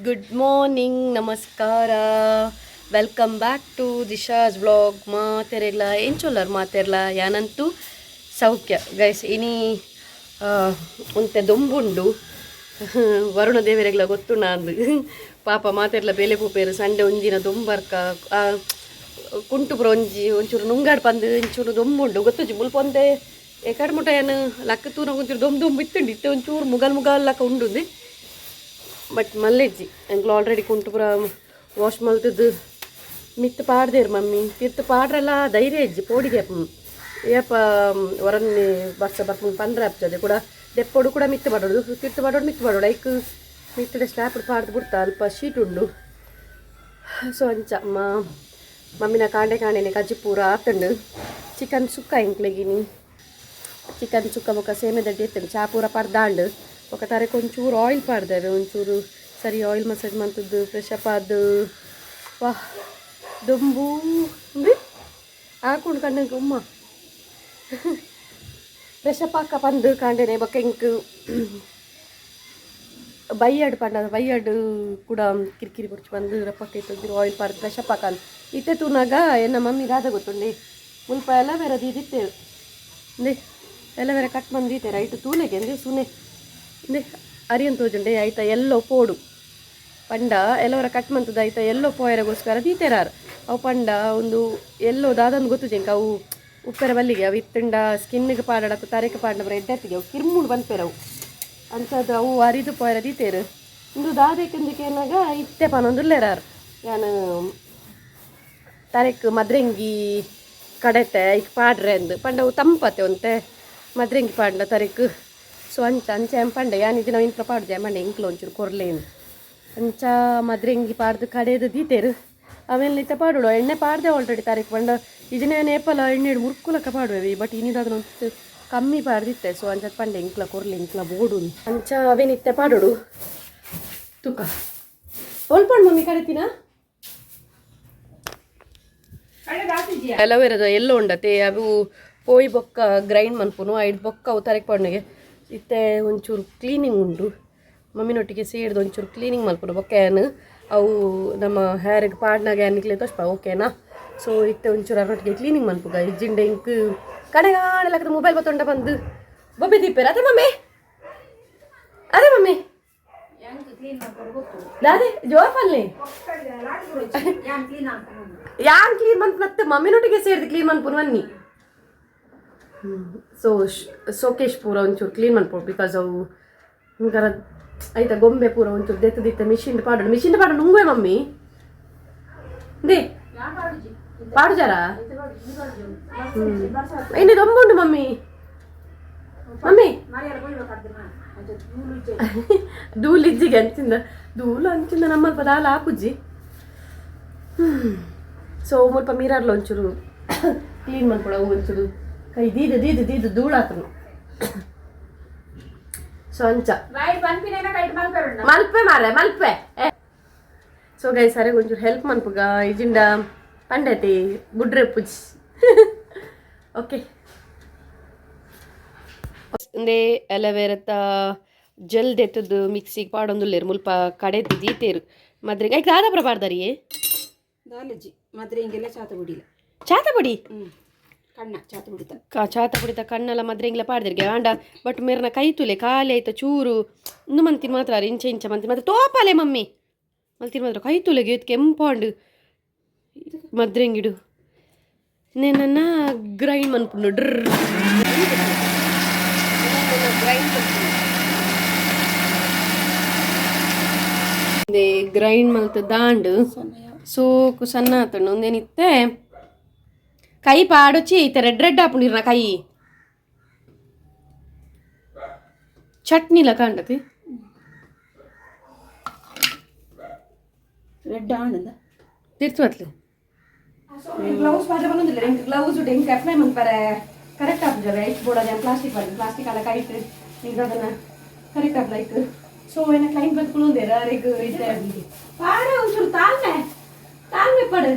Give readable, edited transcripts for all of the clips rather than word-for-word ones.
Good morning, ನಮಸ್ಕಾರ. Welcome back to Disha's vlog. ಮಾತೆರೆಗ್ಲ ಎಂಚೊಲ್ಲರ್ ಮಾತೆರ್ಲ? ಯಾನಂತೂ ಸೌಖ್ಯ ಗೈಸ್. ಇನಿ ಒಂತೆ ದೊಂಬುಂಡು. ವರುಣ ದೇವರೆಗ್ಲ ಗೊತ್ತು ನಾಂದು. ಪಾಪ ಮಾತೆರ್ಲ ಬೇಲೆ ಪೂಪೇರು. ಸಂಡೆ ಒಂಜಿನ ದೊಂಬರ್ಕ ಕುಂಟು ಪುರ ಒಂಜಿ ಒಂಚೂರು ನುಂಗಾಡ್ ಪಂದು ಒಂಚೂರು ದೊಂಬುಂಡು. ಗೊತ್ತುಜಿ, ಮುಲ್ಪ ಒಂತೆ ಎಕಡೆ ಮುಟ ಏನು ಲಕ್ಕ ತೂನ ಒಂಚೂರು ದೊಂಬು ದೊಂಬು ಇತ್ತುಂಡು. ಇತ್ತೆ ಒಂಚೂರು ಮುಗಲ್ ಮುಗಲ್ ಲಕ್ಕ ಉಂಡುಂದು. ಬಟ್ ಮಲ್ಲೆಜ್ಜಿ ಎಂಕ್ಲು ಆಲ್ರೆಡಿ ಕುಂಟು ಪುರ ವಾಶ್ ಮಲ್ತದ್ದು ಮಿತ್ತು ಪಾಡ್ದೇರು ಮಮ್ಮಿ. ತಿರ್ತು ಪಾಡ್ರೆಲ್ಲ ಧೈರ್ಯ ಇಜ್ಜಿ, ಪೋಡಿಗೆ. ಏಪ ಹೊರನ್ನಿ ಬರ್ಸ ಬರ್ಪುಂಡು ಪಂಡ್ರೆ ಆಪ್ತದೆ ಕೂಡ. ದೆಪ್ಪೊಡು ಕೂಡ ಮಿತ್ತು ಪಾಡೋಡು, ತಿರ್ತು ಪಾಡೋಡು, ಮಿತ್ತು ಪಾಡೋಡು. ಐಕ್ ಮಿತ್ತಡೆ ಸ್ಲ್ಯಾಪ್ ಪಾಡ್ದು ಬಿಡ್ತಾ, ಅಲ್ಪ ಶೀಟ್ ಉಂಡು. ಸೊ ಅಂಚ ಮಾ ಮಮ್ಮಿನ ಕಾಂಡೆ ಕಾಂಡೆನೆ ಕಜ್ಜಿ ಪೂರ ಆತಂಡು. ಚಿಕನ್ ಸುಕ್ಕ ಎಂಕ್ಲೆಗಿನಿ. ಚಿಕನ್ ಸುಕ್ಕ ಬೊಕ್ಕ ಸೇಮೆ ದಡ್ಡಿ ಇತ್ತಂಡು. ಚಾ ಪೂರ ಪರ್ದಾಂಡು. ಬೊಕ್ಕ ತರೆಕ್ ಒಂಚೂರು ಆಯಿಲ್ ಪಾಡ್ದೇವೆ. ಒಂಚೂರು ಸರಿ ಆಯಿಲ್ ಮಸಾಜ್ ಮಂತದ್ದು ಫ್ರೆಶ್ ಅಪ್ ಆದ್ದು. ವಾಹ್, ದೊಂಬು ಅಂದು ಹಾಕೊಂಡು ಕಣ್ಣಗೆ ಉಮ್ಮ. ಫ್ರೆಶ್ ಅಪ್ ಆಕ ಪಂದು ಕಾಂಡೆನೆ. ಬೊಕ್ಕ ಎಂಕ್ ಬೈಯಡ್ ಪಂಡ ಬೈಯಡ್ ಕೂಡ ಕಿರಿಕಿರಿ ಬುಡ್ಚಿ ಬಂದು ರಪ್ಪಕ್ಕೆ ಇತ್ತು. ಆಯಿಲ್ ಪಾಡ್ದು ಫ್ರೆಶ್ ಅಪ್ ಹಾಕಂದು ಇತ್ತೆ ತೂನಾಗ ಎನ್ನ ಮಮ್ಮಿ ದಾದ ಗೊತ್ತುಂಡಿ, ಮುಲ್ಪ ಎಲ್ಲ ಬೇರೆ ದೀದಿತ್ತೇವೆ ಅಂದೆ. ಎಲ್ಲ ಬೇರೆ ಕಟ್ ಬಂದಿತ್ತೆ ರೈಟ್ ತೂಲೆಗೆ ಅಂದೆ. ಸುನೆ ಇಂದೆ ಅರಿಯನ್ ತೋಜುಂಡೆ. ಆಯ್ತಾ, ಎಲ್ಲೋ ಪೋಡು ಪಂಡ ಎಲ್ಲವರ ಕಟ್ ಮಂತದ. ಆಯ್ತಾ, ಎಲ್ಲೋ ಪೋಯರಗೋಸ್ಕರ ದೀತೆರಾರ್ ಅವು. ಪಂಡ ಒಂದು ಎಲ್ಲೋ ದಾದಂದು ಗೊತ್ತುಜೆಂಕ. ಅವು ಉಪ್ಪೆರ ಬಲ್ಲಿಗೆ. ಅವು ಇತ್ತಂಡ ಸ್ಕಿನ್ಗೆ ಪಾಡಡ ಅಥವಾ ತರೆಗೆ ಪಾಡನ ಎಡ್ಡತ್ತಿಗೆ ಅವು ಕಿರ್ಮುಂಡು ಬಂದ್ಪೇರವು. ಅಂಚದ ಅವು ಅರಿದು ಪೋಯರ ದೀತೇರು. ಇಂದು ದಾದೇಕಂದಕ್ಕೆ ಏನಾಗ ಇತ್ತೆ ಪನೊಂದುಲ್ಲೆರಾರ್. ಯಾನು ತರೆಕ್ ಮದ್ರೆಂಗಿ ಕಡೆತೆ ಐಕ್ ಪಾಡ್ರೆ ಅಂದು ಪಂಡ ಅವು ತಂಪತೆ ಒಂತೆ ಮದ್ರೆಂಗಿ ಪಾಡ್ಂಡ ತರೆಕ್. ಸೊ ಅಂಚ ಅಂಚ ಎಂ ಪಂಡೆ ಯಾನ್ ಇಜ್ಜಿ ನಾವು ಇಂತ್ರ ಪಾಡ್ಜೆ ಪಂಡೆ. ಎಂಕ್ಲ ಒಂಚೂರು ಕೊರ್ಲೇನು. ಅಂಚ ಮದ್ರೆಂಗಿ ಪಾಡ್ದು ಕಡೆದು ದೀತೇರು. ಆಮೇಲೆ ಇತ್ತೆ ಪಾಡೋಡು. ಎಣ್ಣೆ ಪಾಡ್ದೆ ಆಲ್ರೆಡಿ ತಾರೀಕು. ಪಂಡ ಇದನ್ನೇ ನೇಪಲ ಎಣ್ಣೆ ಮುರ್ಕುಲಕ್ಕ ಪಾಡುವೆ. ಬಟ್ ಇನ್ನಿದಾದ ಒಂಚೂರು ಕಮ್ಮಿ ಪಾಡ್ದಿತ್ತೆ. ಸೊ ಅಂಚ ಪಂಡೆ ಎಂಕ್ಲ ಕೊರ್ಲೆ, ಎಂಕ್ಲ ಬೋಡು. ಅಂಚ ಅವೇನಿತ್ತೆ ಪಾಡೋಡು. ತುಕ ಒಲ್ಪಂಡು ಮಮ್ಮಿ ಕರಿತೀನ. ಅಲೋವೆರಾದ ಎಲ್ಲೋ ಉಂಡತೆ. ಅವು ಪೋಯಿ ಬೊಕ್ಕ ಗ್ರೈಂಡ್ ಮನ್ಪುನು. ಐಡ್ ಬೊಕ್ಕ ಅವು ತರೆಕ್ ಪಾಡ್ನಿಗೆ. ಇತ್ತೆ ಒಂಚೂರು ಕ್ಲೀನಿಂಗ್ ಉಂಡು. ಮಮ್ಮಿನೊಟ್ಟಿಗೆ ಸೇರ್ದು ಒಂಚೂರು ಕ್ಲೀನಿಂಗ್ ಮಲ್ಪುನು. ಬೊಕ್ಕ ಏನು ಅವು ನಮ್ಮ ಹೇರಿಗೆ ಪಾಡ್ನಾಗ ಏನಿಕ್ಲೆ ತೋಷ್ಪ, ಓಕೆನಾ? ಸೊ ಇತ್ತೆ ಒಂಚೂರು ಅರೊಟ್ಟಿಗೆ ಕ್ಲೀನಿಂಗ್ ಮನ್ಪುಗ. ಇಜ್ಜಿಂಡ ಇಂಕ್ ಕಡೆಗಾಣಲಾಗದ ಮೊಬೈಲ್ ಬತ್ತೊಂಡ ಬಂದು ಬೊಬ್ಬೆ ದೀಪೇರ. ಅದೇ ಮಮ್ಮಿ, ಅದೇ ಮಮ್ಮಿ. ದಾದೆ ಜೋಫಲ್ಲಿ ಯಾನ್ ಕ್ಲೀನ್ ಮನ್ಪುನತ್ತೆ. ಮಮ್ಮಿನೊಟ್ಟಿಗೆ ಸೇರಿದು ಕ್ಲೀನ್ ಮನ್ಪುನು ಬನ್ನಿ. ಸೊ ಸೋಕೇಶ್ ಪೂರ ಒಂಚೂರು ಕ್ಲೀನ್ ಮನ್ಪೊಡು, because ಅವು ಹಿಂಗಾರ ಆಯ್ತಾ ಗೊಂಬೆ ಪೂರ ಒಂಚೂರು ದೆತ್ತು ದಿತ್ತ ಮಿಷಿನ್ ಪಾಡೋಣ. ಮಿಷಿನ್ ಪಾಡೋಣ. ನುಂಗುವೆ ಮಮ್ಮಿ they ಪಾಡು ಜರ. ಇನ್ನು ದೊಂಬುಂಡು ಮಮ್ಮಿ. ಮಮ್ಮಿ, ಧೂಳಿಜ್ಜಿಗೆ ಅಂಚಿಂದ ಧೂಳು ಅಂಚಿಂದ ನಮ್ಮಲ್ಪ ದಾಲ ಆಪುಜ್ಜಿ. ಸೊ ಮುಲ್ಪ ಮಿರರ್ಲ ಒಂಚೂರು ಕ್ಲೀನ್ ಮನ್ಪೊಡು. ಅವು ಒಂಚೂರು ಕೈ ದೀದು ದೀದು ದೀದು ಧೂಳಾತನು. ಸೊ ಅಂಚ ಮಲ್ಪೆ ಮಾರೆ ಮಲ್ಪೆ. ಸೊ ಗೈ ಸರಿ ಒಂಚೂರು ಹೆಲ್ಪ್ ಮನ್ಪುಗ. ಇಜಿಂಡ ಪಂಡತಿ ಬುಡ್ರೆ ಪುಜ್. ಓಕೆ, ಇಂದೇ ಅಲೋವೆರತ ಜೆಲ್ ದೆತ್ತದು ಮಿಕ್ಸಿಗೆ ಪಾಡೊಂದುಲ್ಲೇರು. ಮುಲ್ಪ ಕಡೆದು ದೀತೇರು. ಮದ್ರೆಗೆ ಐಕ್ ದಾದಾಪುರ ಪಾಡ್ದಾರಿ? ದಾಲಜಿ ಮಾತ್ರ ಹಿಂಗೆಲ್ಲ ಚಾತ ಬಿಡಿಲ್ಲ. ಚಾತ ಪೊಡಿ. ಕಣ್ಣ ಚಾತ ಬಿಡಿತ. ಚಾತ ಪುಡಿತ ಕಣ್ಣೆಲ್ಲ ಮದ್ರೆ ಇಂಗ್ಲ ಪಾಡ್ದಿರ್ಗೆ ಆಂಡ. ಬಟ್ ಮೇರ್ನ ಕೈ ತುಲೆ ಖಾಲಿ ಆಯ್ತ. ಚೂರು ಇಂದು ಮಂತಿನ ಮಾತ್ರ ಇಂಚ ಇಂಚ ಮಂತಿ ಮಾತ್ರ ತೋಪಾಲೆ ಮಮ್ಮಿ ಮಲ್ತಿನ ಮಾತ್ರ. ಕೈ ತುಲೆಗೆ ಎತ್ ಕೆಂಪಾಂಡು ಮದ್ರೆಂಗಿಡು. నేనన్న ಗ್ರೈಂಡ್ ಮನ್ಪುಂಡು. ಡ್ರ್ ಗ್ರೈಂಡ್ ಗ್ರೈಂಡ್ ಮಲ್ತ ದಾಂಡು. ಸೋಕು ಸಣ್ಣ ಆತಂಡು. ಒಂದೇನಿತ್ತೆ ಕೈ ಪಾಡೊಚ್ಚಿ. ಇತ್ತೆ ರೆಡ್ ರೆಡ್ ಆಪುಂಡಿರ್ನ ಕೈ. ಚಟ್ನಿಲ ಕಾಂಡತಿ. ರೆಡ್ ಆಣದ. ತಿರ್ತು ಅತ್ಲೆ ಗ್ಲೌಸ್ ಪಾಡ್ರೆ ಬಂದಿಲ್ಲ. ಎಂಕ್ ಗ್ಲೌಸ್ ಎಂಕ್ ಅಪ್ಲೈ ಮನ್ಪರೆ ಕರೆಕ್ಟ್ ಆಪುಜವೆ. ಐಕ್ ಬೋಡ ಪ್ಲಾಸ್ಟಿಕ್ ಪಾಡ್ದು. ಪ್ಲಾಸ್ಟಿಕ್ ಅಲ್ಲ ಕೈಟ್ ಈಗ ಅದನ್ನ ಕರೆಕ್ಟ್ ಆಪ್ ಲೈಕ್. ಸೊ ಏನ ಕ್ಲೈಂಟ್ ಬಂದು ಕುಲುಂದೇರ ಅರೆಗ್ ಇತ್ತೆ ಪಾಡ. ಒಂಚೂರು ತಾಳ್ಮೆ ತಾಳ್ಮೆ ಪಡು.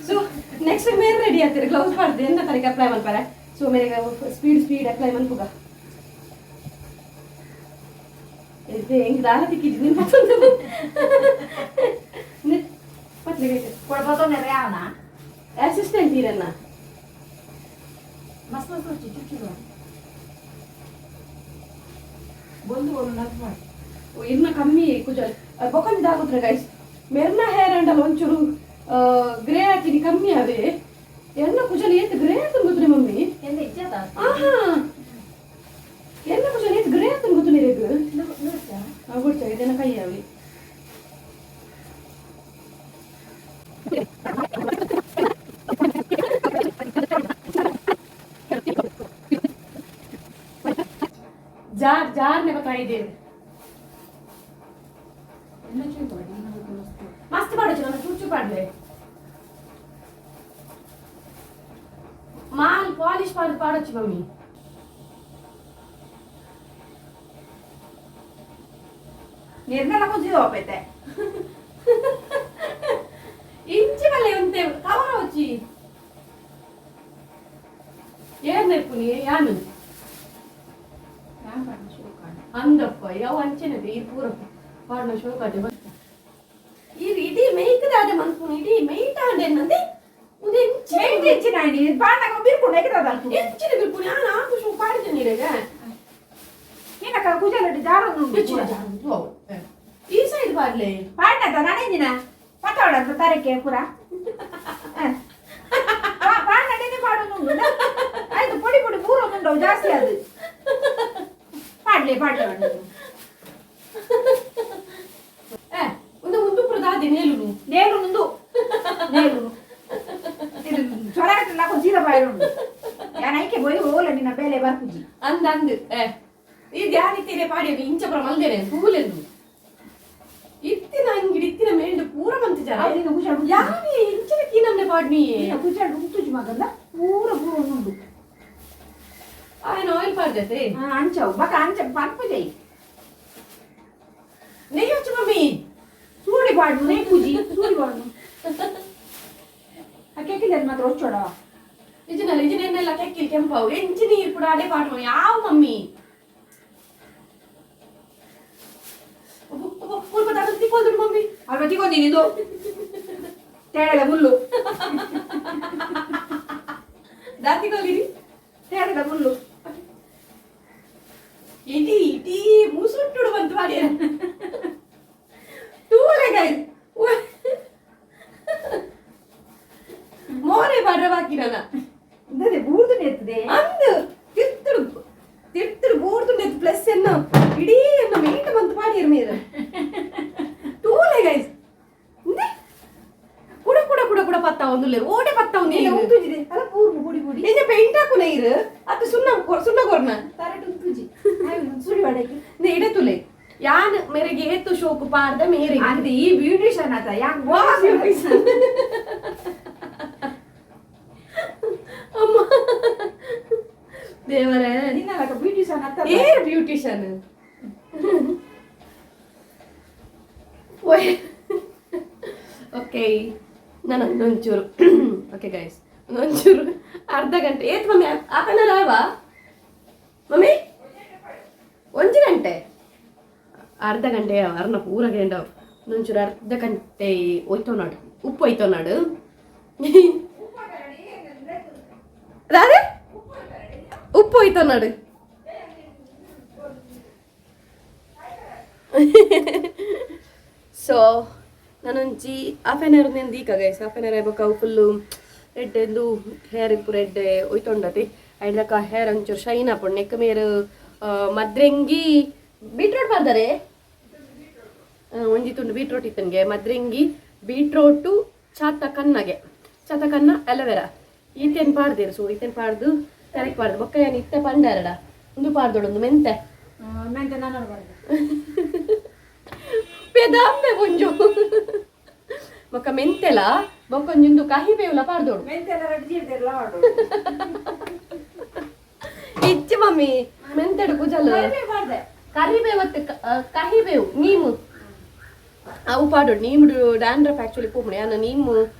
ಸೊ ನೆಕ್ಸ್ಟ್ ಮೇರೆ ರೆಡಿ ಆಗ್ತೀರಿ. ಗ್ಲೌಸ್ ಪಾಡ್ದು ಎಂತ ತರೀಕ್ ಅಪ್ಲೈ ಮನ್ಪರೆ. ಸೊ ಮೇರೆಗೆ ಸ್ಪೀಡ್ ಸ್ಪೀಡ್ ಅಪ್ಲೈ ಮನ್ಪುಗ. ಇದು ಹೆಂಗ್ ದಾರ ತಿಕ್ಕಿದ್ದು ನಿನ್ ಪತ್ಲೆ. ಕೊಡ್ಬೋದೊಂದರೆ ಅವನ ಅಸಿಸ್ಟೆಂಟ್ ಇರನ್ನ. ಮಸ್ತ್ ಮಸ್ತ್ వచ్చಿ ಚುಚ್ಚು ಬಂದು ಒಂದು ನರ್ಸ್ ಮಾಡಿ. ಇನ್ನ ಕಮ್ಮಿ ಕುಜಲ್ ಬೊಕೊಂದಾಗುದ್ರೆ ಗೈಸ್, ಮೆರ್ನ ಹೇರ್ ಅಂಡಲ್ ಒಂಚೂರು ಗ್ರೇ ಹಾಕಿನಿ, ಕಮ್ಮಿ ಅವೇ. ಎನ್ನ ಕುಜಲ್ ಏತ್ ಗ್ರೇ ಆತನ್ ಗೊತ್ತುನೆ ಮಮ್ಮಿ? ಎಂದ ಇಜ್ಜದ? ಆಹಾ, ಎನ್ನ ಕುಜಲ್ ಏತ್ ಗ್ರೇ ಆತನ್ ಗೊತ್ತುನೆ ರೇಗ್. ಗೊತ್ತ ಇದನ್ನ ಕೈ ಅವಿ. ಜಾರ್ ಜಾರ್ನೆ ಗೊತ್ತಾಯಿದ್ದೇವೆ. ಎಲ್ಲ ಚೂರು ಮಾಡಿ ಮಸ್ತ್. ಮಸ್ತ್ ಮಾಡೋದು ನಾನು ಚೂಚು ಪಾಡ್ಲೆ ಮಾಲ್ ಪಾಲಿಶ್ ಪಾಡ್ ಪಾಡೊಚ್ಚು ಮಮ್ಮಿ. ನಿರ್ಮಲ ಕೊಂಚ ಹೋಗೈತೆ. ಇಂಚಿ ಬಲ್ಲೆ ಉಂತೆ ಕವರ వచ్చಿ ಏನ್ ನೆಪ್ಪುನಿ ಯಾನು. ನಾನು ಪಾಡಿನ ಶುರು ಕಾಣ. ಅಂದಪ್ಪ, ಯಾವ ಅಂಚೆನದೆ ಈ ಪೂರ ಪಾಡ್ನ ಶೋಕಾಟೆ. ಇದು ಇಡೀ ಮೇಯ್ಕದಾದೆ ಮನ್ಪುನಿ, ಇಡೀ ಮೇಯ್ತಾಂಡೆ ನಂದೆ ಉಂದೆ ಇಂಚಿ. ಮೇಯ್ತು ಹೆಚ್ಚಿನ ಪಾಂಡಗ ಬೀರ್ಕೊಂಡು ಎಗರದ. ಎಂಚಿನ ಬಿರ್ಪುನಿ ಆನ ಆಕು ಶೋ ಪಾಡಿದ್ದೇನೆ ಇರೆಗ. ಏನಕ್ಕ ಕುಜಲಡಿ ಜಾರೊಂದು. ಹೆಚ್ಚಿನ ಜಾರು ಅವು. ಈ ಸೈಡ್ ಪಾಡ್ಲೆ. ಪಾಂಡದ ನಾನೇಂಜಿನ ಪತ್ತವಡ ತರಕ್ಕೆ ಪೂರ ಪಾಂಡನೆ ಪಾಡೋದು. ಆಯ್ತು, ಪೊಡಿ ಪೊಡಿ ಪೂರ ಜಾಸ್ತಿ ಅದು. ಪಾಡ್ಲೆ ಪಾಡ್ಲೆ ಪಾಡ್ಲೆ. ಏ ಒಂದು ಒಂದು ಪುರ ದಾದೆ ನೇಲುನು. ನೇರು ಮುಂದು ನೇರು ಇದು ಜ್ವರ ಸೀದಾ ಬಾಯಿ ಉಂಡು. ಯಾನ್ ಐಕೆ ಬೋಯ್ ಹೋಲ ನಿನ್ನ ಬೇಲೆ ಬರ್ಪುಜಿ. ಅಂದ ಅಂದ್ ಏ ಈ ಧ್ಯಾನಿತ್ತೀರೆ ಪಾಡಿ ಇಂಚಪುರ ಮಲ್ದೇನೆ ತೂಲೆಂದು ಇತ್ತಿನ ಅಂಗಿಡಿ ಇತ್ತಿನ ಮೇಂಡು ಪೂರ ಮಂತಿಜಾರ. ಅವು ನಿನ್ನ ಕುಜಾಡು. ಯಾವೇ ಇಂಚಿನ ಕೀನಮ್ನೆ ಪಾಡ್ನಿ. ನಿನ್ನ ಕುಜಾಡು ಉತ್ತುಜಿ ಮಗಲ್ಲ ಪೂರ ಪೂರ ಉಂಡು. ఆయన ಆಯಿಲ್ ಪಾಡ್ದತೆ. ಅಂಚವು ಬಕ ಅಂಚ ಪನ್ಪುಜೈ. ನೆಯ್ಯಿ వచ్చು ಮಮ್ಮಿ. ಸೂಡಿ ಪಾಡು ನೇ ಪೂಜಿ ಸೂಡಿ ಪಾಡು. ಆ ಕೆಕ್ಕಿಲ್ಲ ಮಾತ್ರ ಒಚ್ಚೋಡವ. ಇಜಿನಲ್ಲ ಇಜಿನೆಲ್ಲ ಕೆಕ್ಕಿಲ್ ಕೆಂಪಾವು ಎಂಚಿ ನೀರು ಕೂಡ ಅಡೆ ಪಾಡು ಯಾವ ಮಮ್ಮಿ ತಿಕ್ಕೊಲ್ದು ಮಮ್ಮಿ. ಅಲ್ಪ ತಿಗೊಂದಿನಿ ಇದು ತೇಡದ ಮುಳ್ಳು. ದಾತಿಕೊಲ್ಲಿರಿ. ತೇಡದ ಮುಳ್ಳು. ಇಡೀ ಇಡೀ ಮುಸುಂಟುಡು ಬಂತು ಮಾಡಿ ತೂಲೆ ಗೈಸ್. ಮೋರೆ ಬಾಡ್ರ ಬಾಕಿ ನನ್ನ. ಅದೇ ಬೂರ್ದು ನೆತ್ತದೆ. ಅಂದು ತಿರ್ತುಡು ತಿರ್ತುಡು ಬೂರ್ದು ಪ್ಲಸ್ ಎನ್ನ ಇಡೀ ಎನ್ನ ಮೀಟ ಬಂತು ಪಾಡಿಯರ್ ಮೇರ ತೂಲೆ ಗೈಸ್. ಕುಡ ಕುಡ ಕುಡ ಕುಡ ಪತ್ತ ಒಂದು ಓಡೆ ಪತ್ತ ಒಂದು. ಇಲ್ಲ ಉಂತುಜಿದೆ ಅಲ್ಲ ಪೂರ್ಣ ಪುಡಿ ಪುಡಿ. ನಿಜ ಪೇಂಟ್ ಹಾಕುನ ಇರು ಅದು ಸುಣ್ಣ ಸುಣ್ಣ ಕೊರ್ನ. ತರಟು ಉಂತುಜಿ ಸುಡಿ ವಾಡಕ್ಕೆ. ನೇ ಇಡೆ ತುಲೆ ಯಾನ್ ಮೇರೆಗೆ ಏತು ಶೋಕು ಪಾಡ್ದ ಮೇರೆಗೆ. ಅಂದ್ ಈ ಬ್ಯೂಟಿಷಿಯನ್ ಆತ ಯಾಕೆ? ವಾ ಬ್ಯೂಟಿಷನ್ ಅಮ್ಮ ದೇವರೇ. ನಿನ್ನ ಬ್ಯೂಟಿಷಿಯನ್ ಆತ. ಏರ್ ಬ್ಯೂಟಿಷಿಯನ್. ಓಕೆ, ನಾನು ಒಂದೊಂಚೂರು, ಓಕೆ ಗೈಸ್, ಒಂದೊಂಚೂರು ಅರ್ಧ ಗಂಟೆ ಏತ್ ಮಮ್ಮಿ? ಹಾಫ್ ಅನ್ ಅವರ್ ಆಯ್ವಾ ಮಮ್ಮಿ? ಒಂಜಿ ಗಂಟೆ ಅರ್ಧ ಗಂಟೆ ಅರ್ನ ಪೂರ ಗಂಡ ಒಂದೊಂಚೂರು ಅರ್ಧ ಗಂಟೆ ಹೋಯ್ತೋ ನಾಡು ಉಪ್ಪು ಹೋಯ್ತೋ ನಾಡು ಅದೇ ಉಪ್ಪು ಹೋಯ್ತೋ ನಾಡು. ಸೊ ನಾನೊಂಜಿ ಹಾಫ್ ಆನ್ ಅವರ್ ನೆನ್ ದೀಕ ಗೈಸ್. ಹಾಫ್ ಆನ್ ಅವರ್ ಆಯ್ಬೊಕ್ಕ ಅವು ಫುಲ್ಲು ಎಡ್ಡೆ ಹೇರ್ ಪೂರ ಎಡ್ಡೆ ಒಯ್ತೊಂಡತಿ. ಐಡ್ಲಕ್ಕ ಹೇರ್ ಒಂಚೂರು ಶೈನ್ ಆಪುಂಡು. ನೆಕ್ ಮೇರು ಮದ್ರೆಂಗಿ ಬೀಟ್ರೋಟ್ ಪಾಡ್ದಾರೆ. ಒಂಜಿ ತುಂಡು ಬೀಟ್ರೋಟ್ ಇತ್ತನ್ಗೆ, ಮದ್ರೆಂಗಿ ಬೀಟ್ರೋಟು ಚಾತ ಕನ್ನಗೆ ಚಾತ ಕನ್ನ ಅಲೋವೆರಾ ಈತೇನು ಪಾಡ್ದೇರು. ಸೊ ಈತೇನು ಪಾಡ್ದು ತರಕ್ ಪಾಡ್ದು ಬೊಕ್ಕ ಏನು ಇತ್ತೆ ಪಂಡಾರಡ ಒಂದು ಪಾಡ್ದೊಡೊಂದು ಮೆಂತೆ. ಮೆಂತೆ ನಾನು ನೋಡ್ಬಾರ್ದು. ಪೆದಾಂಬೆ ಪುಂಜು ಬೊಕ್ಕ ಮೆಂತೆಲ ಬೊಕ್ಕ ಒಂಜೊಂದು ಕಹಿ ಬೇವುಲ ಪಾಡ್ದೋಡು. ಮೆಂತೆ ಎಲ್ಲ ರೆಡ್ ಜೀರ್ದೆಲ್ಲ ಮಾಡು. ಇಚ್ಚಿ ಮಮ್ಮಿ, ಮೆಂತೆಡು ಕುಜಲ್. ಮಾಡ್ದೆ. ಕರಿಬೇವತ್ತು ಕಹಿಬೇವು ನೀಮು ಅವು ಪಾಡೋಡು. ನೀಮ್ಡು ಡ್ಯಾಂಡ್ರಫ್ ಆಕ್ಚುಲಿ ಪೋಪುಂಡು. ಯಾನ ನೀಮು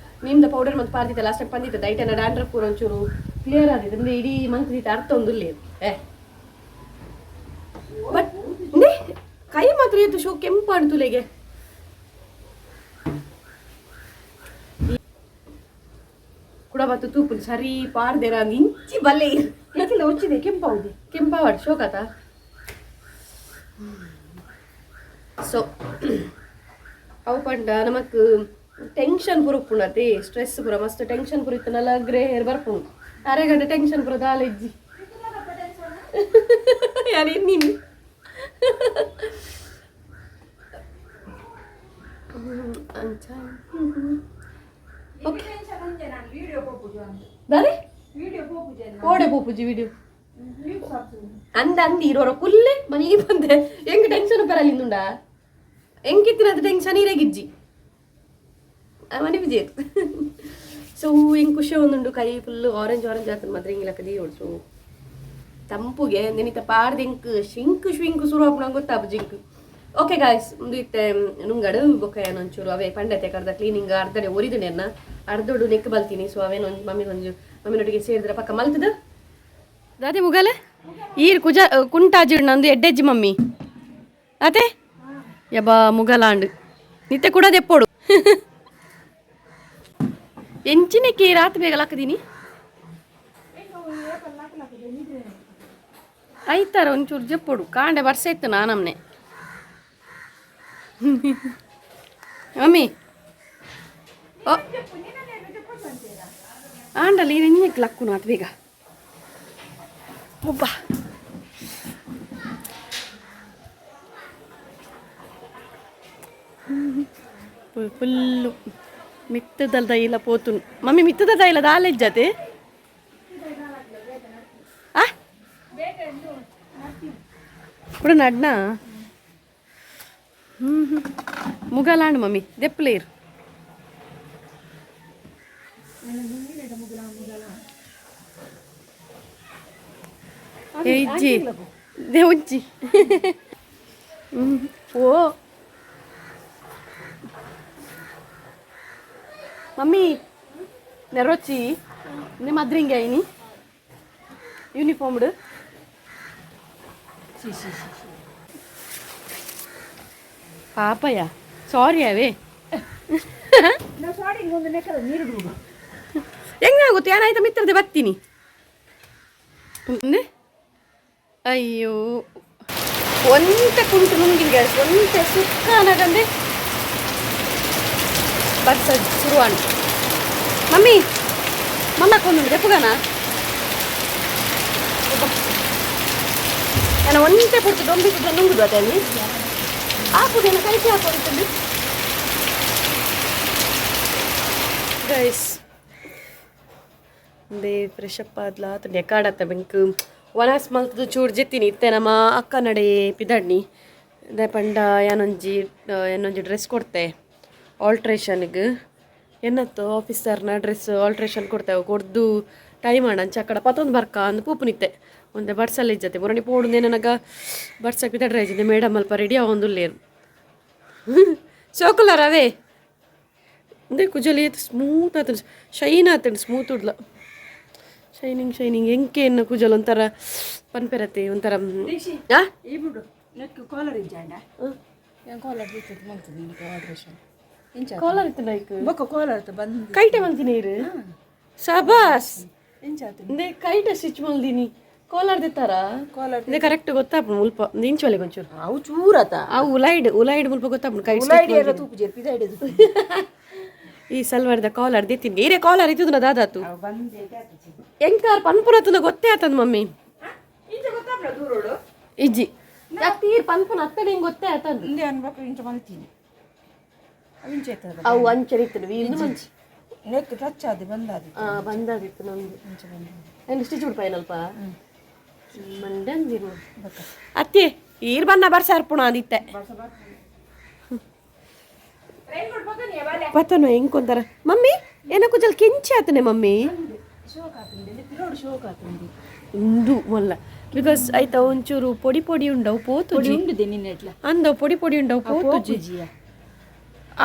ನೀಮ್ದ ಪೌಡರ್ ಮತ್ತು ಪಾಡ್ದಿತ್ತೆ ಲಾಸ್ಟ್ ಟೈಮ್ ಪಂದಿತ್ತೆ. ಐಟೆನ ಡ್ಯಾಂಡ್ರಫ್ ಪೂರ ಒಂಚೂರು ಕ್ಲಿಯರ್ ಆದಿತ್ತು. ಅಂದ್ರೆ ಇಡೀ ಮಂತ್ ದೀತ ಅರ್ಥ ಒಂದು ಏ ಬಟ್ ನೇ. ಕೈ ಮಾತ್ರ ಏತು ಶೋ ಕೆಂಪಾಣು ತುಲೆಗೆ ಕುಡ ಬತ್ತು ತೂಪುಲ್ ಸರಿ ಪಾರ್ದೆರ ಇಂಚಿ ಬಲ್ಲೆ ಎಂಕಿಲ್ಲ ಒಚ್ಚಿದೆ ಕೆಂಪಾವುದೆ ಕೆಂಪಾವಡ್ ಶೋಕತ ಸೊ ಅವು ಪಂಡ ನಮಕ್ ಟೆನ್ಷನ್ ಪೂರ ಉಪ್ಪುಂಡತಿ ಸ್ಟ್ರೆಸ್ ಪೂರ ಮಸ್ತ್ ಟೆನ್ಷನ್ ಪೂರ ಇತ್ತನಲ್ಲ ಗ್ರೇ ಹೇರ್ ಬರ್ಪುಂಡು ಅರೆ ಗಂಟೆ ಟೆನ್ಷನ್ ಪೂರ ದಾಲೆಜ್ಜಿ ಯಾರು ನೀನು ಅಂಚ ಓಕೆ ದಾರೆ ವಿಡಿಯೋ ಪೋಪುಜೆ ಓಡೆ ಪೋಪುಜಿ ವಿಡಿಯೋ ಅಂದ ಅಂದಿ ಇರೋರ ಕುಲ್ಲೆ ಮನೆಗೆ ಬಂದೆ ಹೆಂಗ್ ಟೆನ್ಷನ್ ಬರಲಿಂದುಂಡ ಹೆಂಗಿತ್ತಿನ ಟೆನ್ಷನ್ ಇರೇಗಿಜ್ಜಿ ಮನೆ ಬಿಜಿ ಸೊ ಹೆಂಗ್ ಖುಷಿ ಒಂದುಂಡು ಕೈ ಫುಲ್ ಆರೆಂಜ್ ಆರೆಂಜ್ ಆತನ ಮಾತ್ರ ಹಿಂಗಿಲಕ್ಕ ದೀಯೋಡು. ಸೊ ತಂಪುಗೆ ನೆನಿತ ಪಾಡ್ದು ಎಂಕ್ ಶಿಂಕ್ ಶಿಂಕ್ ಶುರು ಆಪುನ ಗೊತ್ತಾಪು ಜಿಂಕ್. ಓಕೆ ಗಾಯ್ಸ್, ಒಂದು ಇತ್ತೆ ನುಂಗಡು ಬೊಕ್ಕ ಏನೊಂಚೂರು ಅವೇ ಪಂಡತೆ ಕರ್ದ ಕ್ಲೀನಿಂಗ್ ಅರ್ಧಡೆ ಒರಿದುಂಡೆನ್ನ ಅರ್ಧೊಡು ನೆಕ್ ಬಲ್ತೀನಿ. ಸೊ ಅವೇನೊಂದು ಮಮ್ಮಿನೊಂಜು ಮಮ್ಮಿನೊಟ್ಟಿಗೆ ಸೇರಿದ್ರೆ ಪಕ್ಕ ಮಲ್ತದ ದಾದಿ ಮುಗಲೆ ಈರ್ ಕುಜ ಕುಂಟಾಜಿಡ್ ನಂದು ಎಡ್ಡೆಜ್ಜಿ ಮಮ್ಮಿ ಅತೆ ಯಬಾ ಮುಗಲಾಂಡ್ ನಿತ್ತೆ ಕೂಡ ದೆಪ್ಪೋಡು ಎಂಚಿನಕ್ಕೆ ರಾತ್ ಬೇಗ ಲಕ್ಕದೀನಿ ಐತಾರ ಒಂಚೂರು ಜಪ್ಪೋಡು ಕಾಂಡೆ ವರ್ಷ ಇತ್ತು ನಾ ನಮ್ನೆ ಮಮ್ಮಿ ಓ ಆಂಡಲ್ಲಿ ಎಂಜಿನಕ್ಕೆ ಲಕ್ಕುನು ಆತ್ ಬೇಗ ಒಬ್ಬ ಫುಲ್ಲು ಮಿತ್ತದಲ್ದ ಇಲ್ಲ ಪೋತುನು ಮಮ್ಮಿ ಮಿತ್ತದ ಇಲ್ಲ ದಾಲೆಜ್ಜತೆ ಆ ಕೂಡ ನಡ್ನ ಹ್ಞೂ ಹ್ಞೂ ಮುಗಲಾಂಡು ಮಮ್ಮಿ ದೆಪ್ಪಲೇರು ಇಜ್ಜಿ they ಉಜ್ಜಿ ಓ ಮಮ್ಮಿ ನೆರೋಚಿ ನಿಮ್ಮ ಅದ್ರಿಂಗೆ ಐನಿ uniformed C C C C ಪಾಪಯ್ಯ ಸಾರಿ ಅವೇ ನಾವು ಸಾಡಿ ಒಂದು ನೆಕ್ಕದ ನೀರು ಬಿಡುದು ಹೆಂಗಾಗುತ್ತೆ ಏನಾಯ್ತು ಮಿತ್ರದೆ ಬರ್ತೀನಿ ಒಂದೇ ಅಯ್ಯೋ ಒಂತೆ ಕುಂಟು ನುಂಗಿನ ಗ್ಯಾಸ್ ಒಂತೆ ಸುಕ್ಕ ಅನ್ನಗಂದೆ ಬರ್ಸ ಶುರುವಾಣ ಮಮ್ಮಿ ಮಮ್ಮ ಕೊಂಡು ದೆಪ್ಪುಗನ ನಾನು ಒಂತೆ ಪುಡ್ತು ದೊಂಬಿ ಕುಡ್ದು ನುಂಗುದು ಅದೇ ಹಾಕುದೇನು ಕೈಗೆ ಹಾಕೊಂಡು ಗೈಸ್ they fresh up ಆದ್ಲ ನೆಕಾಡತ್ತ ಬೆಂಕ್ ವನಾಸ್ ಮಲ್ತದು ಚೂರು ಜೆತ್ತೀನಿ ಇತ್ತೆ ನಮ್ಮ ಅಕ್ಕ ನಡೆ ಪಿದಡ್ನಿ ದೆ ಪಂಡ ಏನೊಂಜಿ ಏನೊಂಜಿ ಡ್ರೆಸ್ ಕೊಡ್ತೆ ಆಲ್ಟ್ರೇಷನ್ಗೆ ಏನತ್ತು ಆಫೀಸರ್ನ ಡ್ರೆಸ್ ಆಲ್ಟ್ರೇಷನ್ ಕೊಡ್ತೇವೆ ಕೊಡ್ದು ಟೈಮ್ ಅಣ್ಣ ಅಂಚ ಪತ್ತೊಂದು ಬರ್ಕ ಅಂದ್ ಪೂಪುನಿತ್ತೆ ಒಂದೆ ಬಡ್ಸಲ್ಲಿ ಇಜ್ಜತೆ ಬೊರಣಿ ಪೋಡುಂದೆ ನನಗ ಬಡ್ಸಕ್ಕೆ ಪಿದಡ್ರೆ ಇಜ್ಜಿದೆ ಮೇಡಮ್ ಅಲ್ಪ ರೆಡಿ ಆವೊಂದುಲ್ಲೇರು ಸೋಕುಲಾರ ಅವೇ ಅಂದ್ರೆ ಕುಜಲಿ ಸ್ಮೂತ್ ಆತಂಡು ಶೈನ್ ಆತಂಡು ಸ್ಮೂತ್ ಉಡ್ಲ ಶೈನಿಂಗ್ ಶೈನಿಂಗ್ ಎಂಕೆ ಎನ್ನ ಕುಜಲ್ ಒಂಥರ ಪನ್ಪೆರತೆ ಒಂಥರ ಆ? ಈ ಬಿಡು ನೆಕ್ ಕಾಲರ್ ಇಜ್ಜಾಂಡ ಕಾಲರ್ ಇರ್ತದೆ ಮಲ್ತದೆ ನಿನಗೆ ಆಲ್ಟ್ರೇಷನ್ ಇಂಚ ಕಾಲರ್ ಇತ್ತು ಲೈಕ್ ಬೊಕ್ಕ ಕಾಲರ್ ಬಂದು ಕೈಟೆ ಮಲ್ತೀನಿ ಇರು ಸಬಾಸ್ ಇಂಚ ಅಂದ್ರೆ ಕೈಟೆ ಸ್ಟಿಚ್ ಮಲ್ದಿನಿ ಕಾಲರ್ ದೆತ್ತಾರ ಕಾಲರ್ ಅಂದ್ರೆ ಕರೆಕ್ಟ್ ಗೊತ್ತಾಪು ಮುಲ್ಪ ನಿಂಚೊಲೆ ಒಂಚೂರು ಅವು ಚೂರತ ಆ ಉಲೈಡ್ ಉಲೈಡ್ ಮುಲ್ಪ ಗೊತ್ತಾಪು ಕೈ ಉಲಾಯ್ಡಿ ಎಲ್ಲ ತೂಪು ಜೇರ್ ಪಿದಾಯ್ಡಿ ಈ ಸಲ್ವಾರ್ದ ಕಾಲರ್ ದೆತ್ತೀನಿ ಏರೇ ಕಾಲರ್ ಇತ್ತು ದಾದಾತು ಅವು ಬಂದೆ ಎಂಕಾರ್ ಪನ್ಪುನತ್ತನ ಗೊತ್ತೇ ಆತಂದ್ ಮಮ್ಮಿ ಇಂಚ ಗೊತ್ತಾಪ್ಲ ದೂರೋಡು ಇಜ್ಜಿ ತೀರ್ ಪನ್ಪುನ ಅತ್ತಡೆ ಹಿಂಗ್ ಗೊತ್ತೇ ಆತಂದು ಹಿಂದೆ ಅನ್ಬೇಕು ಇಂಚ ಮಲ್ತೀನಿ ಅವು ಇಂಚ ಇರ್ತದೆ ಅವು ಅಂಚರಿತ್ತು ಇನ್ನು ಮಂಚಿ ನೆಕ್ ಟಚ್ ಆದಿ ಬಂದಾದಿ ಆ ಬಂದಾದಿತ್ತು ನಮ್ದು ಇಂಚ ಬಂದ ಏನು ಸ್ಟಿಚ್ ಬಿಡ್ಪಾಯನಲ್ಪ ಮಂಡಂದಿರು ಅತ್ತೆ ಈರ್ ಬನ್ನ ಬರ್ಸ ಅರ್ಪುಣ ಅಂದಿತ್ತೆ ಪತನು ಹೆಂಗ್ ಮಮ್ಮಿ ಏನೋ ಕುಜಲ್ ಕೆಂಚಿ ಆತನೆ ಮಮ್ಮಿ ಶೋಕ್ ಆತುಂಡಿ ಪಿರೋಡು ಶೋಕ್ ಆತುಂಡಿ ಉಂಡು ಮೊಲ್ಲ because ಆಯ್ತಾ ಒಂಚೂರು ಪೊಡಿ ಪೊಡಿ ಉಂಡವು ಪೋತು ಉಂಡುದೆ ನಿನ್ನೆ ಎಟ್ಲ ಅಂದವು ಪೊಡಿ ಪೊಡಿ ಉಂಡವು ಪೋತುಜಿ ಪೂಜಿಯ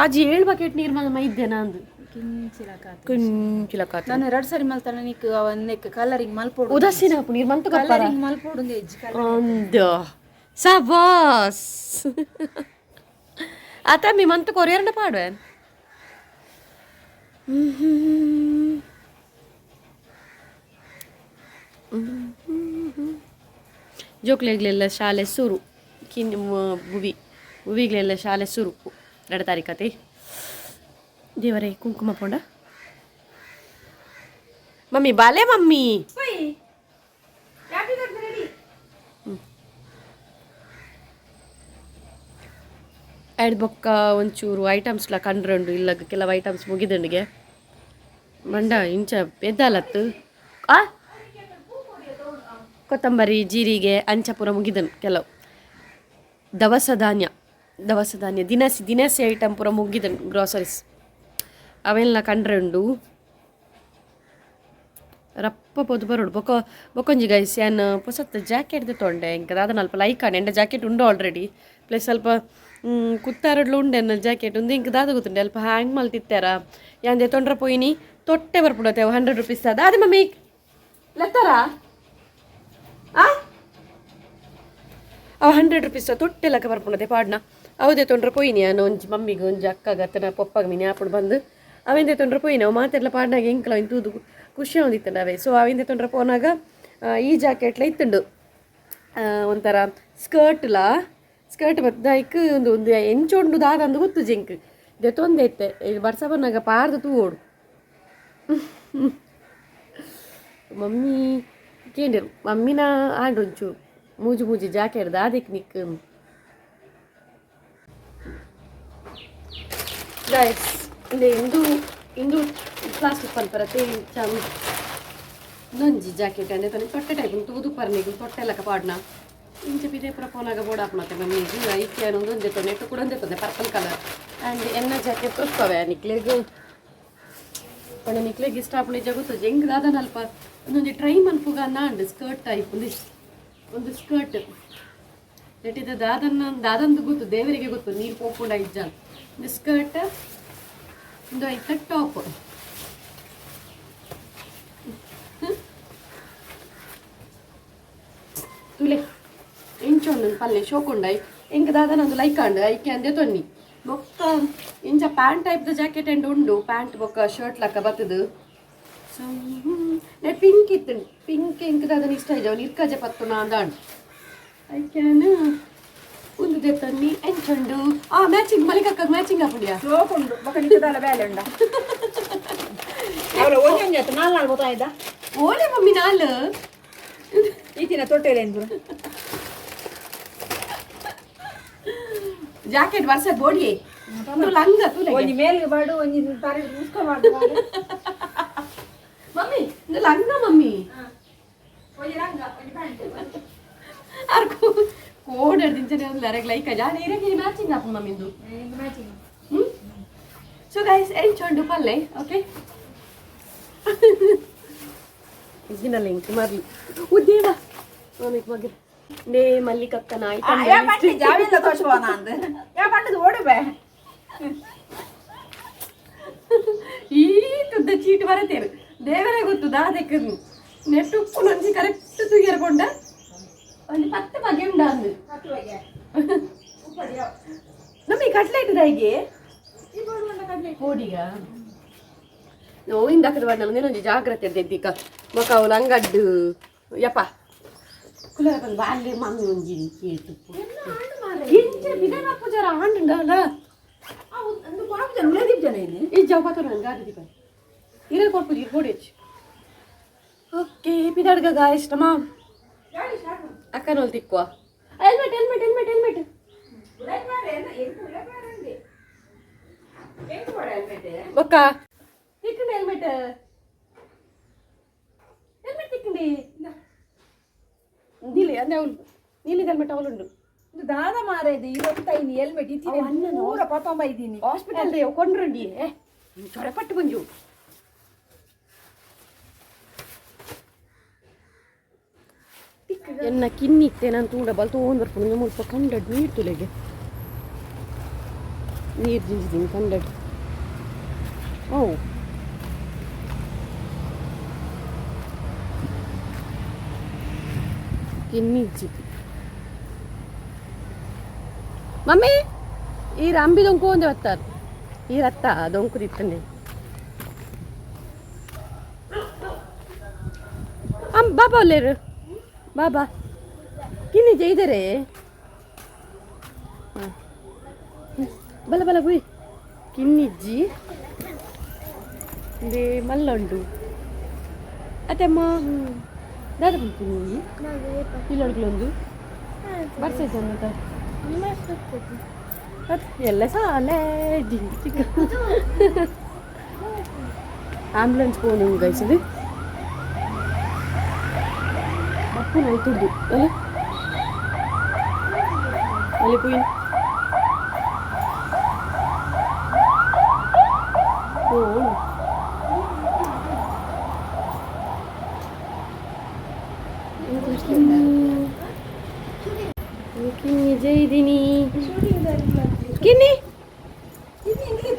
ಆಜಿ ಏಳು ಬಕೆಟ್ ನೀರು ಮೈದ್ದೆ ನಂದು ಕಿಂಚಿಲಕ ಕಿಂಚಿಲಕ ನಾನು ಎರಡು ಸಾರಿ ಮಲ್ತಾನ ನಿಕ್ ಅವನ್ ನೆಕ್ ಕಲರಿಂಗ್ ಮಲ್ಪೋಡು ಉದಾಸೀನ ಹಾಪು ನೀರು ಮಂತು ಕಪ್ಪಾರ ಕಲರಿಂಗ್ ಮಲ್ಪೋಡು ಹೆಜ್ಜಿ ಅಂದ ಸಬಾಸ್ ಆತ ಮಿ ಮಂತ್ ಕೊರಿಯರ್ನ ಪಾಡುವೆ. ಜೋಕ್ಲೆಗ್ಲೆಲ್ಲ ಶಾಲೆ ಸುರು. ಕಿನ್ ಬುವಿ ಬುವಿಗ್ಲೆಲ್ಲ ಶಾಲೆ ಸುರು 2 ತಾರೀಕತೆ. ದೇವರೇ, ಕುಂಕುಮ ಪೋಂಡ ಮಮ್ಮಿ, ಬಾಲೆ ಮಮ್ಮಿ. ಪೋಯಿ. Happy birthday ready. ಐಡ್ ಬೊಕ್ಕ ಒಂಚೂರು ಐಟಮ್ಸ್ಲ ಕಂಡ್ರಂಡು ಇಲ್ಲಗ. ಕೆಲವು ಐಟಮ್ಸ್ ಮುಗಿದಂಡಿಗೆ ಮಂಡ ಇಂಚ ಪೆದ್ದಾಲತ್ತು. ಆ ಕೊತ್ತಂಬರಿ, ಜೀರಿಗೆ, ಅಂಚ ಪೂರ ಮುಗಿದನು. ಕೆಲವು ದವಸ ಧಾನ್ಯ, ದವಸ ಧಾನ್ಯ, ದಿನಸಿ ದಿನಸಿ ಐಟಮ್ ಪೂರ ಮುಗಿದನು. ಗ್ರಾಸರೀಸ್ ಅವೆಲ್ಲ ಕಂಡ್ರೆ ಉಂಡು. ರಪ್ಪ ಪೋದು ಬರೋಡು. ಬೊಕ ಬೊಕೊಂಜಿ ಗೈಸ್, ಯಾನ್ ಪೊಸತ್ ಜಾಕೆಟ್ ತೊಂಡೆ. ಎಂಕ ದಾದ ಅಲ್ಪ ಲೈಕ್ ಆಂಡ್. ಎಂಡ ಜಾಕೆಟ್ ಉಂಡು ಆಲ್ರೆಡಿ. ಪ್ಲಸ್ ಸ್ವಲ್ಪ ಕುತ್ತಾರಡ್ಲು ಉಂಡೆ ಎನ್ನ ಜಾಕೆಟ್ ಉಂದು. ಇಂಕ ದಾದ ಗೊತ್ತುಂಡೆ, ಅಲ್ಪ ಹ್ಯಾಂಗ್ ಮಲ್ತಿತ್ತಾರ. ಯಾನ್ ತೊಂಡ್ರ ಪೋಯಿನಿ, ತೊಟ್ಟೆ ಬರ್ಪುಡತೆ. 100 ರುಪೀಸ್ ಅದ. ಅದೇ ಮಮ್ಮಿ ಲೆತ್ತಾರ. ಆ ಅವ 100 ರುಪೀಸ್ ತೊಟ್ಟೆ ಲೆಕ್ಕ ಬರ್ಪುಂಡತೆ ಪಾಡ್ನ. ಅವುದೇ ತೊಂಡ್ರೆ ಪೋಯಿನಿ ಯಾನು. ಒಂಜಿ ಮಮ್ಮಿಗೆ, ಒಂಜಿ ಅಕ್ಕಗ, ಅತ್ತನ ಪೊಪ್ಪಗ ಮಿನಿ ಆಪುಂಡು ಬಂದು ಅವೆಂದೆ ತೊಂಡ್ರೆ ಪೋಯಿನಿ. ಅವು ಮಾತೆರ್ಲ ಪಾಡ್ನಾಗ ಎಂಕಲ ಅವಿನ ತೂದು ಖುಷಿ ಆವೊಂದಿತ್ತಂಡ ಅವೇ. ಸೊ ಅವಿಂದೆ ತೊಂಡ್ರೆ ಪೋನಾಗ ಈ ಜಾಕೆಟ್ಲ ಇತ್ತುಂಡು. ಒಂಥರ ಸ್ಕರ್ಟ್ಲ, ಸ್ಕರ್ಟ್ ಬತ್ತೈಕ್ ಒಂದು ಒಂದು ಎಂಚೊಂಡು ದಾದಂದು ಗೊತ್ತು ಜಿಂಕ್ ದೆತ್ತೊಂದೆ ಇತ್ತೆ. ಇದು ಬರ್ಸ ಬನ್ನಾಗ ಪಾರ್ದು ತೂವೋಡು. ಮಮ್ಮಿ ಕೇಂಡಿರು, ಮಮ್ಮಿನ ಆಂಡ್ ಒಂಚೂರು ಮೂಜಿ ಮೂಜಿ ಜಾಕೆಟ್ ದಾದೆಕ್ ನಿಕ್. ಗೈಸ್, ಇಂದು ಇಂದು ಇಂದು ಪ್ಲಾಸ್ಟಿಕ್ ಪನ್ಪರತೆ ಇಂಚ ಒಂಜಿ ಜಾಕೆಟ್ ಅಂದ್ರೆ ತನ್ನ ತೊಟ್ಟೆ ಟೈಪ್ ತೂದು ಪರ್ನಿಗ್ ತೊಟ್ಟೆ ಲೆಕ್ಕ ಪಾಡ್ನ. ಇಂಚ ಪಿದೆ ಪೂರ ಪೋನಾಗ ಬೋಡಾಪುನತೆ ಮಮ್ಮಿಗ್. ಐಕೆ ಒಂದೊಂದೇ ತೊಂದೆ ಕೂಡ ಒಂದೇ ತೊಂದೆ ಪರ್ಪಲ್ ಕಲರ್. ಆ್ಯಂಡ್ ಎನ್ನ ಜಾಕೆಟ್ ತೋರ್ಪವೆ ನಿಕ್ಲೆಗ್ ಪಂಡ ನಿಕ್ಲೆಗ್ ಇಷ್ಟ ಆಪುಂಡು ಜಗುತ್ತು ಎಂಕ್ ದಾದನಲ್ಪ ಒಂದೊಂಜಿ ಟ್ರೈ ಮನ್ಪುಗ ನಾಂಡ್. ಸ್ಕರ್ಟ್ ಟೈಪ್ ಒಂದು ಒಂದು ಸ್ಕರ್ಟ್ ನೆಟ್ಟಿದ ದಾದನ್ನ ದಾದಂದು ಗೊತ್ತು, ದೇವರಿಗೆ ಗೊತ್ತು. ನೀರು ಪೋಪುಂಡ ಇಜ್ಜ. ಒಂದು ಸ್ಕರ್ಟ್, ಒಂದು ಐತ ಟಾಪ್. ತುಲೆ ಇಂಚೊಂದು ಪಲ್ಲೆ ಶೋಕುಂಡೈ. ಎಂಕ್ ದಾದನ ಒಂದು ಲೈಕ್ ಆಂಡ್, ಐಕೆ ಅಂದೆ ತೊನ್ನಿ. ಬೊಕ್ಕ ಇಂಚ pant type the jacket and ಉಂಡು. ಪ್ಯಾಂಟ್ ಬೊಕ್ಕ ಶರ್ಟ್ ಲಕ್ಕ ಬತ್ತದು. ಸೊ ನೆಟ್ ಪಿಂಕ್ ಇತ್ತು. ಪಿಂಕ್ ಎಂಕ್ ದಾದನ ಇಷ್ಟ ಇಜ್ಜ. ಅವ್ನು ಇರ್ಕಜೆ ಪತ್ತುನ ಅಂದಾಂಡ್. ಐಕ್ಯಾನ್ ಒಂದು ದೆತ್ತನ್ನಿ. ಎಂಚುಂಡು? ಆ ಮ್ಯಾಚಿಂಗ್ ಮಲಿಕಕ್ಕ ಮ್ಯಾಚಿಂಗ್ ಆಪುಂಡಿಯಾ? ಶೋಕುಂಡು. ಬೊಕ ನಿಕ್ಕದಾಲ ಬೇಲೆ ಉಂಡ. ಅವಳ ಒಂಜೊಂಜಿ ಆತು, ನಾಲ್ ನಾಲ್ ಗೊತ್ತಾಯ್ತಾ? ಓಲೆ ಮಮ್ಮಿ, ನಾಲ್. ಈತಿನ ತೊಟ್ಟೆಲೆ ಎಂದ್ರು. ಜಾಕೆಟ್ ವರ್ಷ ಬೋಡಿ ಲಂಗ ತುಲೆ. ಒಂಜಿ ಮೇಲ್ಗೆ ಬಾಡು, ಒಂಜಿ ತರೆ ಮುಸ್ಕ ಬಾಡು. ಮಮ್ಮಿ, ಇದು ಲಂಗ ಮಮ್ಮಿ. ಒಂಜಿ ಲಂಗ, ಒಂಜಿ ಪ್ಯಾಂಟ್. ಅರ್ಕು ಕೋಡ್ ದಿಂಚನೆ ಒಂದು ಅರೆಗ್ ಲೈಕ್ ಜಾನೆ ಇರಕ್ಕೆ ಮ್ಯಾಚಿಂಗ್ ಆಪು ಮಮ್ಮಿ ಇಂದು. ಮ್ಯಾಚಿಂಗ್. ಸೊ ಗೈಸ್, ಎಂಚುಂಡು ಪಲ್ಲೆ? ಓಕೆ, ಇದ್ದಿನ ಲಿಂಕ್ ಮರ್ಲಿ ಉದ್ದೇವ ಮಮ್ಮಿಗೆ ಮಗ ನೇ ಮಲ್ಲಿಕಕ್ಕನ ಐಟಮ್. ಯಾ ಪಂಡಿ ಜಾವಿಲ್ಲ ತೋಷವಾನ ಅಂದ್ ಯಾ ಪಂಡದು ಓಡುಬೆ. ಈ ತುದ್ದ ಚೀಟ್ ಬರತೇರು, ದೇವರೇ ಗೊತ್ತು ದಾದೆಕ್. ನೆಟ್ ಉಪ್ಪು ಒಂಜಿ ಕರೆಕ್ಟ್ ತೂಯರ್ ಪೊಂಡ ಒಂಜಿ 10 ಬಗೆ ಉಂಡ ಅಂದು. ನಮಗೆ ಕಟ್ಲೆಟ್ ದಾಯಿಗೆ ಕೋಡಿಗ ನೋವಿಂದ ಹಾಕದ ಬಣ್ಣ ಒಂಜಿ ಜಾಗ್ರತೆ ದೆದ್ದಿಕ. ಬೊಕ ಅವು ಅಂಗಡ್ಡು ಯಪ್ಪ ಕುಲರ ಬಂದು ಬಾಲ್ಯ ಮಮ್ಮಿ ಒಂಜಿ ಕೇಟು ಎಂಚ ಬಿದ ಪೂಜಾರ ಆಂಡುಂಡಲ್ಲ. ಈ ಜಾವ ಪಾತ್ರ ನಂಗೆ ಗಾಡಿ ದೀಪ ಇರ ಕೊಡ್ಪುಜಿ ಕೊಡಿಚ್ಚು. ಓಕೆ, ಪಿದಾಡ್ಗ ಗಾಯ್ಸ್. ನಮ್ಮ ಅಕ್ಕನೋಲ್ ತಿಕ್ಕುವ. Helmet, helmet, helmet, helmet. ಬೊಕ್ಕ ತಿಕ್ಕಂಡಿ ಹೆಲ್ಮೆಟ್, ಹೆಲ್ಮೆಟ್ ತಿಕ್ಕಂಡಿ. ನೀಲಿ ಅಂದ್ರೆ ಅವಳು ನೀಲಿ ಹೆಲ್ಮೆಟ್ ಅವಳುಂಡು. ದಾದ ಮಾರೇದು ಇವತ್ತೈನಿ ಹೆಲ್ಮೆಟ್ ಇತ್ತೀನಿ ಪೂರ ಪತ್ತೊಂಬೈದೀನಿ. ಹಾಸ್ಪಿಟಲ್ ಕೊಂಡ್ರಂಡಿ ಚೊರಪಟ್ಟು ಬಂಜು. ಎನ್ನ ಕಿನ್ನಿತ್ತೆ ನಾನು ತೂಂಡ ಬಲ್ ತೊಗೊಂಡು ಬರ್ಪುಂಡು. ಮುಲ್ಪ ಕಂಡಡ್ ನೀರು ತುಲೆಗೆ ನೀರು ಜಿಂಜಿದ್ದೀನಿ ಕಂಡಡ್. ಓ ಕಿನ್ನಿಜ್ಜಿ. ಮಮ್ಮಿ ಈ ಅಂಬಿ ದೊಂಕು ಒಂದೇ ಬತ್ತಾರೆ ಈ ರತ್ತ ದೊಂಕು ತಿತ್ತಂಡೆ. ಅಮ್ ಬಾಬಾ ಒಲ್ಲೇರು ಬಾಬಾ ಕಿನ್ನಿ ಜೈದರೆ. ಬಲ ಬಲ ಬುಯ್ ಕಿನ್ನಿಜ್ಜಿ ಇಂದೇ ಮಲ್ಲ ಉಂಡು ಅತ್ತಮ್ಮ. ದಾದ ಪನ್ಪಿನಿ ಇಲ್ಲೊಡ್ಗ್ಲೊಂದು ಬರ್ಸೈತೆ ಅಂತ ಎಲ್ಲ ಸಾಲೆ ಚಿಕ್ಕ ಆಂಬ್ಯುಲೆನ್ಸ್ ಪೋನು ಗೈಸ್. ಇದು ಬಪ್ಪುನ ಆಯ್ತುಡ್ದು ಅಲ್ಲ ಅಲ್ಲಿ ಪೋಯಿನ್ ಪೋನು. ಕಿನ್ನಿ ಜೈದಿನಿ ಕಿನ್ನಿ.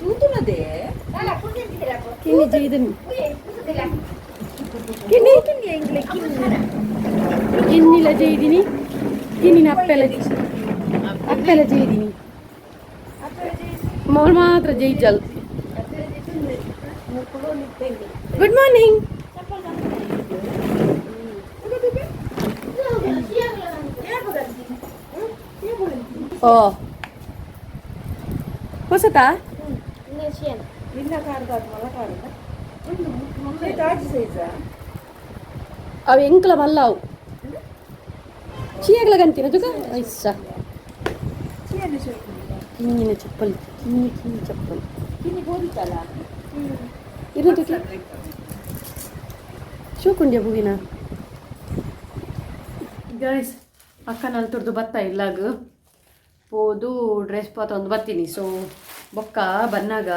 ತೂತುನದೇ. ಕಿನ್ನಿ ಜೈದಿನಿ ಕಿನ್ನಿ. ಕಿನ್ನಿಲ ಜೈದಿನಿ ಕಿನ್ನಿನ ಅಪ್ಪೆಲ ಅಪ್ಪೆಲ ಜೈದಿನಿ. ಮೋಲ್ ಮಾತ್ರ ಜೈಜಲ್. Good morning. ಓ ಹೊಸತಾ. ಅವು ಎಂಕ್ಲ ಮಲ್ಲ ಅವು ಚೀಯಗ್ಲ ಗಂತಿನ ತುಕ ಐಸ. ಕಿನ್ನಿನ ಚಪ್ಪಲ್ ಕಿನ್ನಿ ಕಿನ್ನಿ ಚಪ್ಪಲ್ ಇರು ತುಕಿ ಶೋಕುಂಡ್ಯ ಹೂವಿನ. ಗೈಸ್, ಅಕ್ಕ ನಲ್ತುರ್ದು ಬತ್ತ ಇಲ್ಲಾಗ ಪೋದು ಡ್ರೆಸ್ ಪಾತೊಂದು ಬತ್ತೀನಿ. ಸೊ ಬೊಕ್ಕ ಬನ್ನಾಗ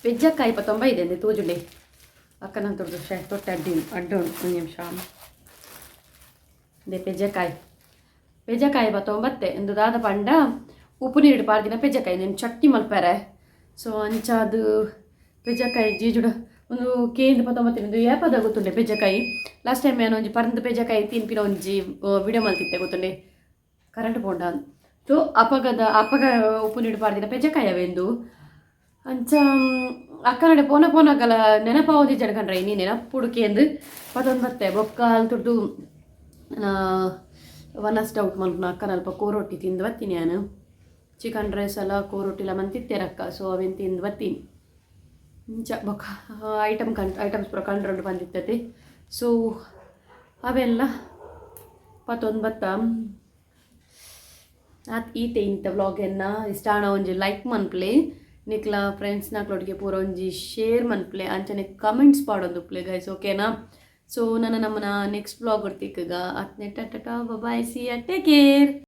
ಪೆಜ್ಜಕ್ಕಾಯಿ ಪತ್ತೊಂಬ ಇದೆ ಅಂದೆ ತೋಜುಂಡೆ. ಅಕ್ಕ ನಂತುರ್ದು ಶೆ ತೊಟ್ಟೆ ಅಡ್ಡಿ ಅಡ್ಡ ಒಂದು ನಿಮಿಷ. ದೆ ಪೆಜ್ಜಕಾಯಿ ಪೆಜ್ಜಕಾಯಿ ಬತ್ತೊಂಬತ್ತೆ ಇಂದು ದಾದ ಪಂಡ ಉಪ್ಪು ನೀರು ಪಾಡ್ದಿನ ಪೆಜ್ಜಕಾಯಿ నేను ಚಟ್ನಿ ಮಲ್ಪೆರೆ. ಸೊ ಅಂಚಾದು ಪೆಜ್ಜಕಾಯಿ ಜೀಜುಡ ಒಂದು ಕೇಂದ್ರ ಪತ್ತೊಂಬತ್ತಿನ ಒಂದು ಏಪದ ಗೊತ್ತುಂಡೆ ಪೆಜ್ಜಕಾಯಿ. ಲಾಸ್ಟ್ ಟೈಮ್ ಏನೋ ಒಂಜಿ ಪರಂದು ಪೆಜ್ಜಕಾಯಿ ತಿನ್ಪಿನ ಒಂಜಿ ವಿಡಿಯೋ ಮಲ್ತಿತ್ತೆ ಗೊತ್ತುಂಡೆ. ಕರೆಂಟ್ ಪೋಂಡ. ಸೊ ಅಪಗದ ಅಪಗ ಉಪ್ಪು ನೀರು ಪಾಡ್ದಿನ ಪೆಜ್ಜಕಾಯಿ ಅವೆಂದು ಅಂಚ ಅಕ್ಕನಡೆ ಪೋನ ಪೋನಗಲ ನೆನಪಾವದಿ ಜಡಕಂಡ್ರೆ ನೀ ನೆನಪುಡು ಕೇಂದು ಪತ್ತೊಂಬತ್ತೆ. ಬೊಕ್ಕ ಅಲ್ತುಡ್ಡು ವನಸ್ ಡೌಟ್ ಮಲ್ಪುನ ಅಕ್ಕನ ಅಲ್ಪ ಕೋರೊಟ್ಟಿ ತಿಂದು ಬತ್ತೀನಿ ನಾನು. ಚಿಕನ್ ರೈಸ್ ಎಲ್ಲ ಕೋರೊಟ್ಟಿಲ ಮಂತಿತ್ತೇರಕ್ಕ. ಸೊ ಅವೇನು ತಿಂದು ಬತ್ತೀನಿ. ಇಂಚ ಬೊಕ್ಕ ಐಟಮ್ ಕಣ್ ಐಟಮ್ಸ್ ಪೂರ ಕಂಡ್ರಂಡು ಬಂದಿತ್ತತೆ. ಸೊ ಅವೆಲ್ಲ ಪತ್ತೊಂದು ಬತ್ತ ಆತ್. ಈತೆ ಇಂತ ವ್ಲಾಗ್ ಎನ್ನ ಇಷ್ಟ ಆಂಡ ಒಂಜಿ ಲೈಕ್ ಮನ್ಪ್ಲೆ, ನಿಕ್ಲ ಫ್ರೆಂಡ್ಸ್ ನಕ್ಲೊಟ್ಟಿಗೆ ಪೂರ ಒಂಜಿ ಶೇರ್ ಮನ್ಪ್ಲೆ, ಅಂಚನೆ ಕಮೆಂಟ್ಸ್ ಪಾಡೊಂದು ಪ್ಲೆ ಗೈಸ್, ಓಕೆನಾ? ಸೊ ನನ್ನ ನಮ್ಮನ ನೆಕ್ಸ್ಟ್ ವ್ಲಾಗ್ ತಿಕ್ಕಗ ಅತ್ನೆ. Tata, bye, see, take care.